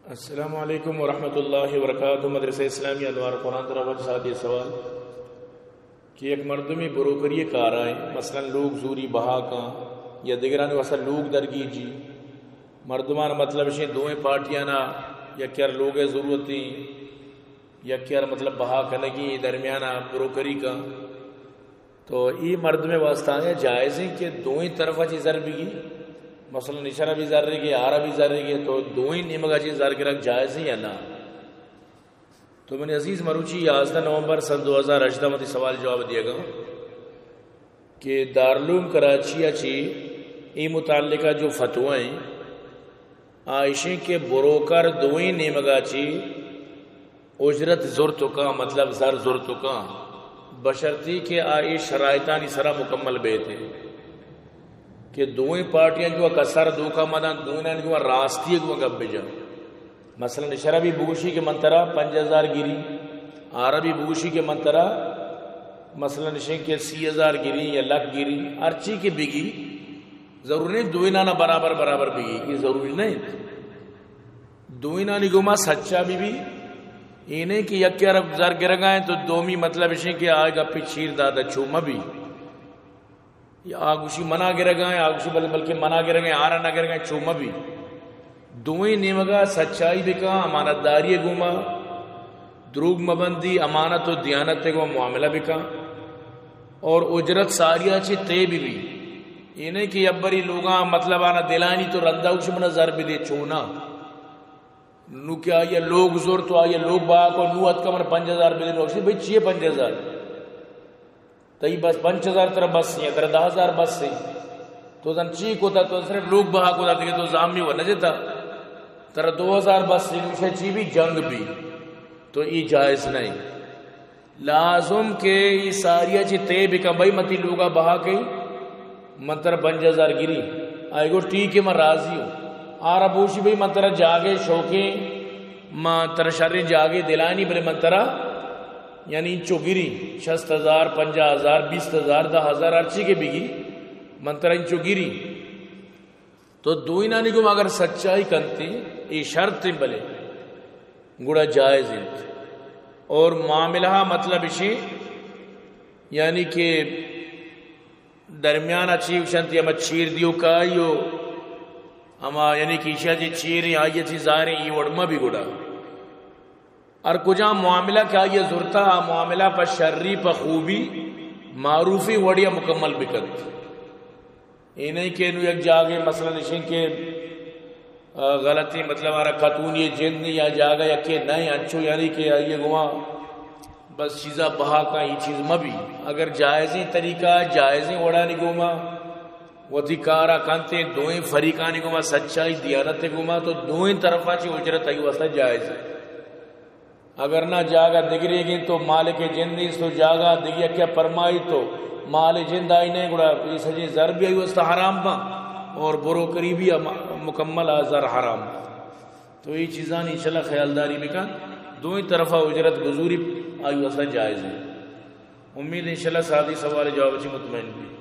السلام علیکم ورحمۃ اللہ وبرکاتہ۔ مدرسہ اسلامی انوار قرآن طرف ساتھی سوال کہ یک مردمی بروکری کارائیں، مثلاً لوگ زوری بہا کاں یا دگرانی واسطہ لوگ درگیجی، مردمان مطلب شیں دوئیں پارٹیانا یکیار لوگ ضرورتیں، یکیار مطلب بہا کنگی، درمیانا بروکری کاں۔ تو ای مردم واسطہ آیا جائز ہیں کہ دوئیں طرفا چی زر بگی، مثلاً اشرا بھی زر رہے گے، آرا بھی زر رہے گے، تو دوئیں نیمگا چی زر گرگ جائز ہیں یا نہ؟ تو من عزیز مروچی یازدہ نومبر سن دو ہزار ہژدہ متی سوال جواب دیا گا کہ دارالعلوم کراچی چی ای متعلقہ جو فتوی ہیں، آ ایشیں کہ بروکر دوئیں نیمگا چی اجرت زرت کاں، مطلب زر زرت کاں، بشرطی کہ آ ای شرائطانی سرا مکمل بیت کہ دوئیں پارٹیاں جو کسر دھوکہ مدن، دوئینانی جو راستی گو گپ بجن۔ مثلاً اشرا بھی بگوشی کہ من ترا پنج ہزار گری، آرا بھی بگوشی کہ من ترا مثلاً اشیں کہ سی ہزار گری یا لکھ گری، ہرچی کہ بگی، ضروری نہیں دوئینانا برابر برابر بگی، یہ ضروری نہیں۔ دوئینانی گوما سچا بی بی، اے نہ کہ یکے ءَ را زر گرگا ایں تو دومی مطلب اش کہ آ گپے چیر دادا چو مہ بی۔ یا آ گوشی منا گرگا ایں، آ گوشی بلے بلکہ منا گرگا ایں، آرا نہ گرگا ایں، چو مہ بی۔ دوئیں نیمگا سچائی بکا، امانت داری گوما، دروگ مہ بندی، امانت و دیانت گوما معاملہ بکا اور اجرت ساریا چی طے بی بی۔ اے نہ کہ ابری لوگاں مطلب آنا دلانی تو رندا گوشی منا زر بدے، چو نہ۔ نو کہ آئی لوگ زور تو آئی لوگ با کو نو اتکا من پنج ہزار بدے، نو گوشی بھئی چیے پنج ہزار؟ تئی بس پنچ ہزار ترا بس ہیں، ترا دہ ہزار بس ہیں۔ تو زن چی کو تا، تو صرف لوگ بہا کو تا، تو زامی و نہ جتا۔ ترا دو ہزار بس ہیں، نوشے چی بی جنگ بی۔ تو ای جائز نہیں۔ لازم کہ ای ساریا چی طے بکن، بھئی متی لوگا بہا کئی، من ترا پنج ہزار گری۔ آئی گو ٹھیک ہے، من راضی ہوں۔ آرا بوشی بھئی من ترا جاگے شوقیں، من ترا شریں جاگے دلانی، بلے من ترا یعنی انچو گری، شست ہزار، پنجاہ ہزار، بیست ہزار، دہ ہزار، ہرچی کہ بگی، من ترا انچو گری۔ تو دوئینانی گوما اگر سچائی کنتے، اے شرط ہیں بلے، گڑا جائز انت۔ اور معاملہ مطلب اشی، یعنی کہ درمیان چی گوشنت، ہما چیر دیوکائی و ہما یعنی کہ ایشا چی چیریں، آئی چی ظاہریں، ای وڑ مہ بی گڑا۔ ہر کجام معاملہ کہ آئی زرتا، آ معاملہ پہ شری، پہ خوبی، معروفی وڑیا مکمل بکنت۔ اے نہیں کہ نو یک جاگے مثلاً اشیں کہ، آ، غلطی مطلب آرا کتونی جند یا جاگہ یکے نہیں انچو یعنی کہ آئی گوما بس چیزا بہا کا، ای چیز مہ بی۔ اگر جائزیں طریقہ، جائزیں وڑانی گوما وتی کارا کنتے، دوئیں فریقانی گوما سچائی دیانت گوما، تو دوئیں طرفا چی اجرت آئی واسطہ جائز ہے۔ اگر نہ جاگہ دگرے گیں تو مالک جند است تو جاگہ دگیا کیا پرمائی تو مال جند آئی نہیں، گڑا یہ سجیں زر بھی آئی واسطہ حرام با اور بروکری بھی ہم-، مکمل آ زر حرام با۔ تو یہ چیزان انشاءاللہ خیالداری بکن، دوئیں طرفا اجرت بزوری آئی واسطہ جائز ہے۔ امید انشاءاللہ ساتھی سوال جواب چی مطمئن بی۔